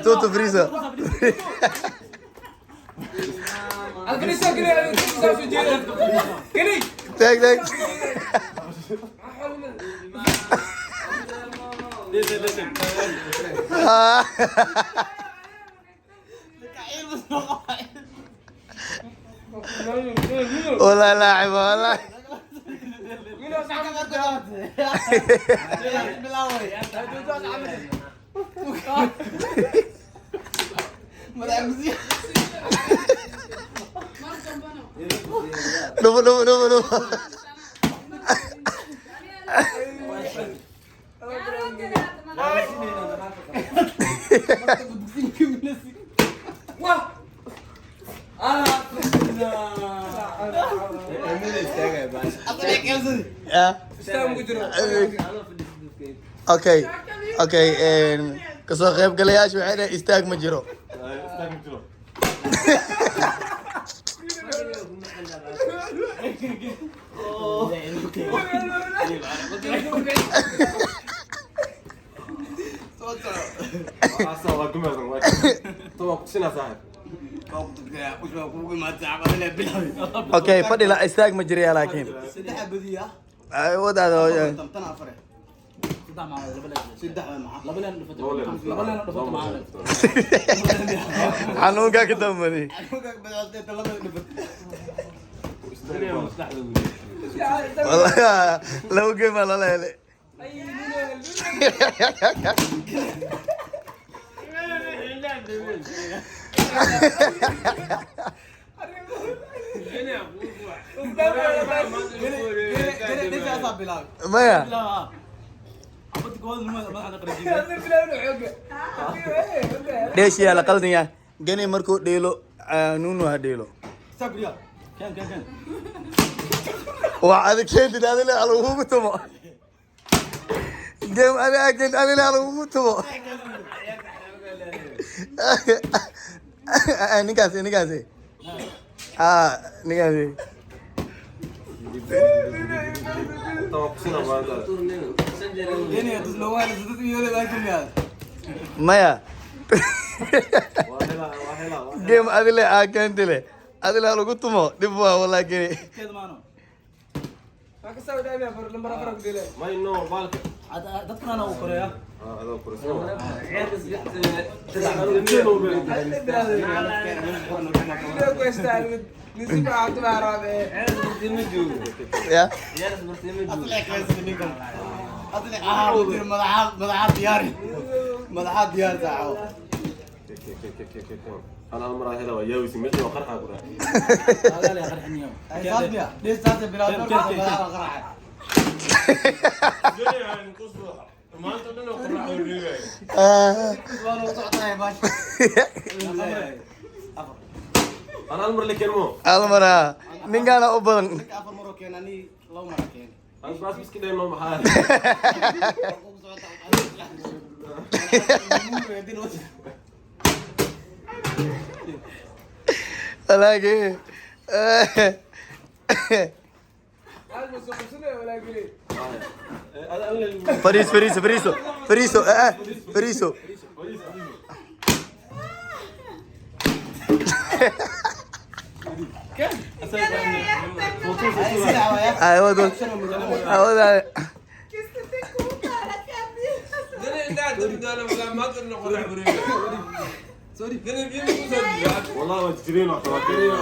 Toto friso. Taag taag. والله لاعب والله. Dhufo dhufo dhufo dhufo. Okay okay, kasoo qaybgalayaashu waxay dhaheen istaag ma jiro. Okay, fadhi la istaag ma jiraya laakiin. Ay wadaada. Xanuunkaa ka dambadi. Wallahi laba game aa lala helay. Maya dheeshiyaa la qaldanyaa. Gani markuu dheelo, Nuno ha dheelo. Waa adig keentid, adile halagugu tumo game, adi aa keentid, adile halagugu tumo. Ninkaasi ninkaasi, ninkaasi. Maya game adile aa keentile, adile halagu tumo, dhib waa wallahi geni. Ya hal mara ninkaana u badan. Walaagi fariiso fariiso fariiso fariiso, fariiso. Ay wado wada.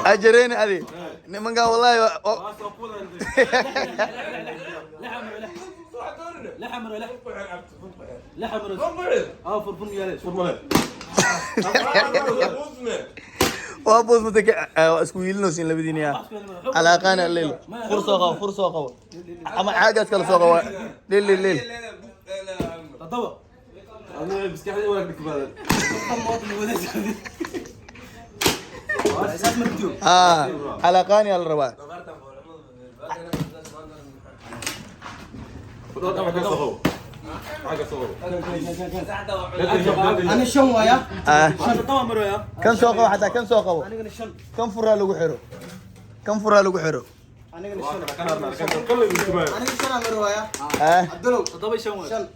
Ajareen adi nimankan wallahi. Waa boos mata ka isku wiilinaysiin labadiina yaa. Calaaqaana leel. Fur soo qabo, fur soo qabo. Ama caagaas kala soo qabo. Leel leel leel. 7. أنا maskaxdii wanaag dhig badan. Saas martiyo. Ah, calaaqaani aa la rabaa. Ani 5 waaya. Ah, 7 maroya. kan soo qabo xataa kan soo qabo. Anigana 5. Kan furaa lagu xiro. Kan furaa lagu xiro. Anigana 5. Aniga 5 mar waaya. Ah. Abdulow 7 5 waay. 5.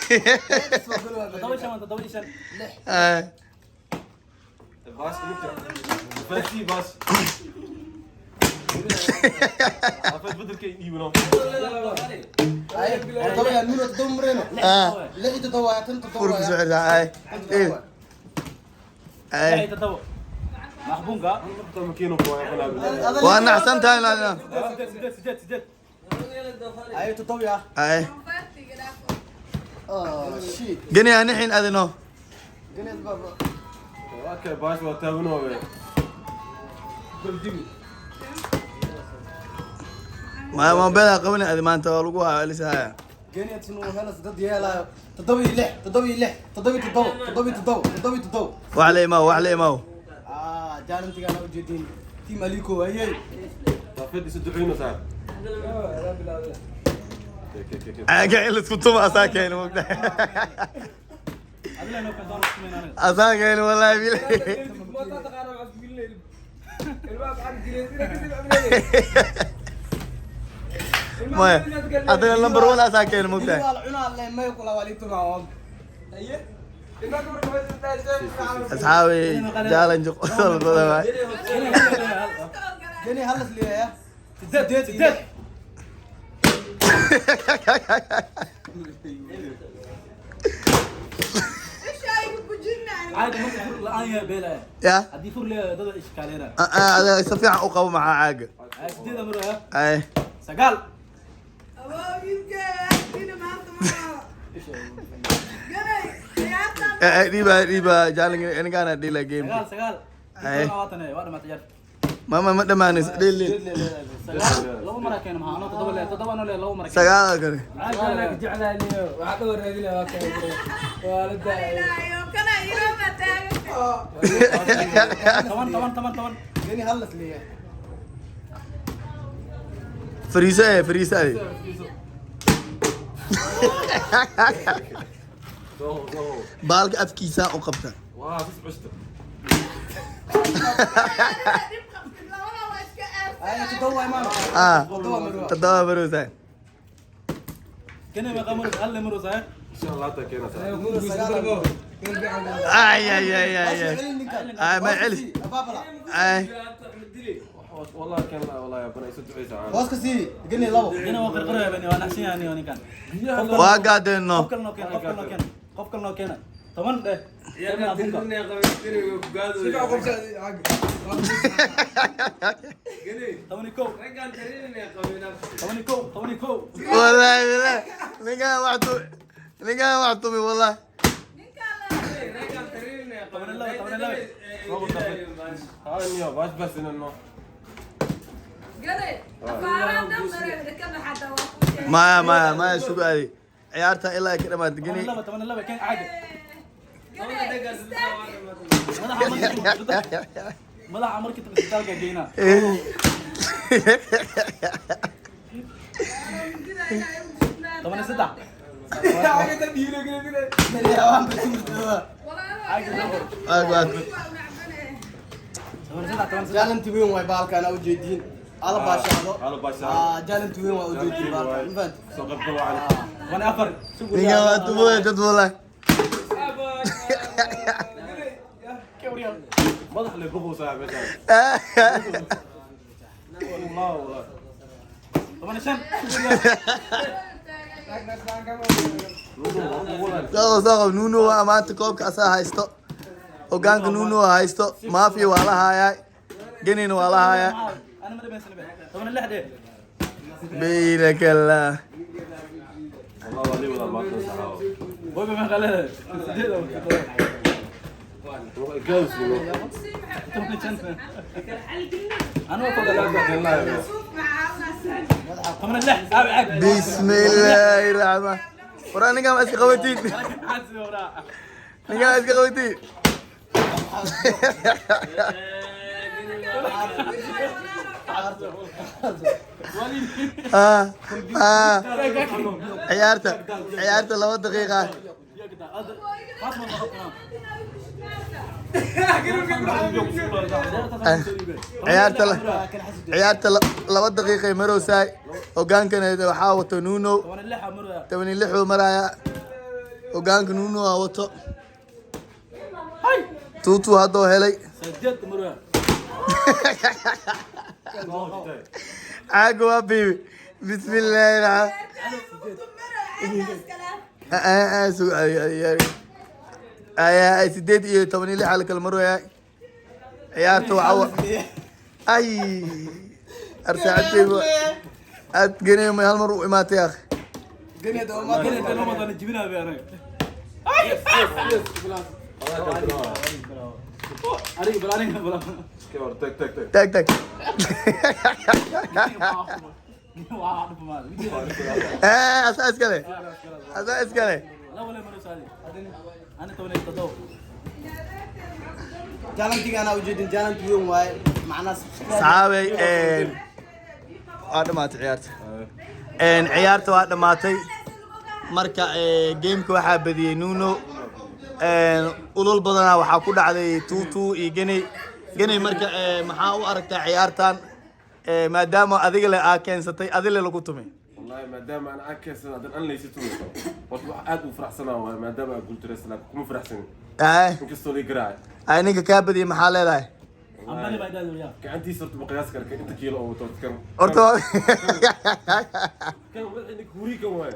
7 5 7 5. Ah. باش بدل Ay, 7 yaa nuur 7 mareno. Ah. 6 7 waaya, tan 7 Fur ku soo waaya. xirtaa. Ay. Leel. Ay. 7. Maxbuunka. Waa naxsan tahay laa. 8 8 8. Ay, 7 yaa. Ay. Oh shit. Gani aan nixin adino. Ganeed baba. باش وتابنو Ma mobilka qabanay adi maanta waa lagu hayaa lisahaya. Ganeed sunu helas dad yeelaayo. 7 iyo 6, 7 iyo 6, 7 iyo 7, 7 iyo 7, 7 iyo 7. Wax la imaw, wax la imaw. Ah, jaalantigaan u jeedin. Team Aliko ayay. فدي سدعينو صاحب. Caaga in la isku tumo asaa keeni mogta. Adila noo kan doon isku aniga. Asaa keeni wallahi billahi. Maya, adina number 1 asaa keeni mogta. Waa la cunaa le may kula wali tumaa. Asxaabi challenge qosol badan waay. Gani halas leeyahay. 8 8. Caaga marka fur la'aan yahay beelaya. Ya. Haddii fur leeyahay dada ishkaaleena. Ah, ada si fiican u qabo maxaa caaga. 8 maroya. Ay. 9. Eh dhiiba dhiiba challenge anigaana dhila game. 9 9. Ay. Waa dhamaatay yar. Ma ma ma dhamaanayso dhil dhil. 9 laba mara keen maxaa anoo 7 le 7 anoo le laba mara. 9 kale. Toban toban toban toban. Gani halas leeyahay. Fariisa eh fariisa adi. Baalka afkiisa u qabta. واه 9 Ay, 7 waay maano. Ah. 7 mar waay. 7 baruusa. Kene meeqa maros hal maros ay. ان شاء الله تكينا صاحب. Ay ay ay ay ay. Ay ma celis. Abaabala. Ay. والله كان والله يا بني سدعي ساعات. Hoos ka sii. Gani 2. Kene waa qarqaraya bani waa naxsan yahay ninkan. Waa gaadeenno. Qof kale noo keen, qof kale noo keen. Qof kale noo keena. 10 dheh. 11. 11 11. Wallahi billahi. Ninkaan wax tu ninkaan wax tumi wallahi. 12 12. هاي باش بس انه Maya maya maya sugu adi. Ciyaarta ilaa ay ka dhamaatay gani. 12 12 keen caaga. Madaxa markii timi isbitaalka geynaa. 13. Waag waag. 13 13. Jaalanti weyn waay baalkan u jeedin. Ala baashaado. Ala baashaado. Ah, jaalanti weyn waa u jeedin baalkan. Ma fahanti? سوق الضوء 14. Ninkaan waa tumooya dad wallahi. مدح اللي بغو صاحب والله والله. 15. Soo soo Nuno waa maanta koobka asaa haysto. Hogaanka Nuno waa haysto. Mafia waa la hayaa. Ganina waa la hayaa. Ana ma dhamaysan be. 16 dheh. Biilaka Allah. والله ولي والله ما كان صاحب. Boobe meeqa leedahay? Sideed ama toddoba? Gaws. 15. Anuu ku galaa. 16. Aabi caag. Bismillaahi raxmaan. Waraa, ninkaan ma iska qabatiin? Maxaad sii waraa? Ninkaan ma iska qabatiin? Ah, ah. Ciyaarta 2 daqiiqa. Ciyaarta 2 daqiiqay marowsaay. Hogaankana waxaa wato Nuno. 16 marwaa. 16-uu maraya hogaanka. Nuno aa wato. Tuutu haddoo helay. 8 marwaa. Caaga waa biibi. Bismillaahi raxmaan. 8 iyo 16 la kala marwaya ciyaarta. Waxaa ay arsaacadteyba aad genay may hal mar u imaatay, akhi. Ganiyada oo ma Gani inta noo madana jibinaa bay anaga. Aniga bal, aniga bal. Tag, tag, tag. Taag, taag. Waa dhib maal. Asaa iskale, asaa iskale. Laba le maro saadi. Ana 17. Challenge anaa ujeedin, challenge weyn waaye macnaa, subscribe. Saxaabay, waa dhamaatay ciyaarta. Ciyaarta waa dhamaatay. Marka gameka waxaa badiyey Nuno. Ulul badanaa waxaa ku dhacday Tutu iyo Geney. Geney, marka maxaa u aragtaa ciyaartan, maadaama adiga le aa keensatay, adile lagu tumay? Wallahi maadaama aan arkaysan hadan an laysato, horta wax aad u faraxsanaa waaye maadaama aan guuldareysan, laakiin kuma faraxsanin inkastoo lii garaacay. Ay, ninka kaa badiyey maxaa leedahay? Ambali baa idhaahdo yaa. Gacantiisa horta ma qiyaasi kara inta kiilo oo wato kan. Horta Kan madaxiina huriikan waaye.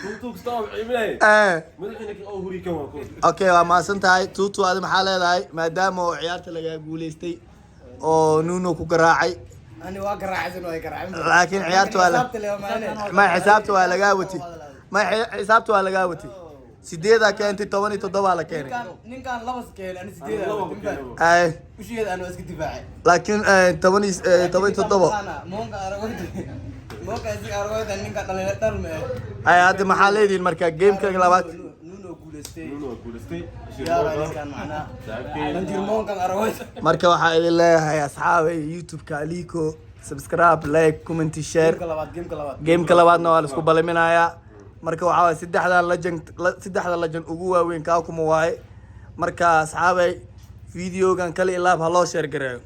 Tuutuu kasta oo ciiminay. Madaxiina oo huriikan waa ku. Okay, waa mahadsan tahay, Tutu. Adi maxaa leedahay maadaama oo ciyaarta lagaa guuleystay oo Nuno ku garaacay? Ani waa garaacsan, waa garaacin. Laakiin ciyaarta waa la Xisaabta leh maane. Ma xisaabta waa lagaa watay, ma xisaabta waa lagaa watay. Sideedaa keentay, 17-aa la keenay. Ninkan laba sakeel, ani sideed. Laba ma keeno. Ay. Usheeda ani waa iska difaacay. Laakiin 17. Moonka aragoyta, moonka isaga aragoyta, ninka dhalin dhalme. Ay, hadda maxaa leedihin marka gameka labaad? Nuno guuleystay. Nuno waa guuleystay. Yaara ninkan macnaa. Saaxiibkay. Lanjir moonkan aragoyta. Marka waxaa idin leeyahay, asxaabay, YouTube-ka Aliko, subscribe, like, comment, share. Gameka labaad, gameka labaad. Gameka labaadna waa la isku balaminayaa. Marka waxaa waay saddexdan legend, saddexda legend ugu waaweyn kaa kuma waaye. Marka asxaabay, videogan kale ilaab ha loo share gareeyo.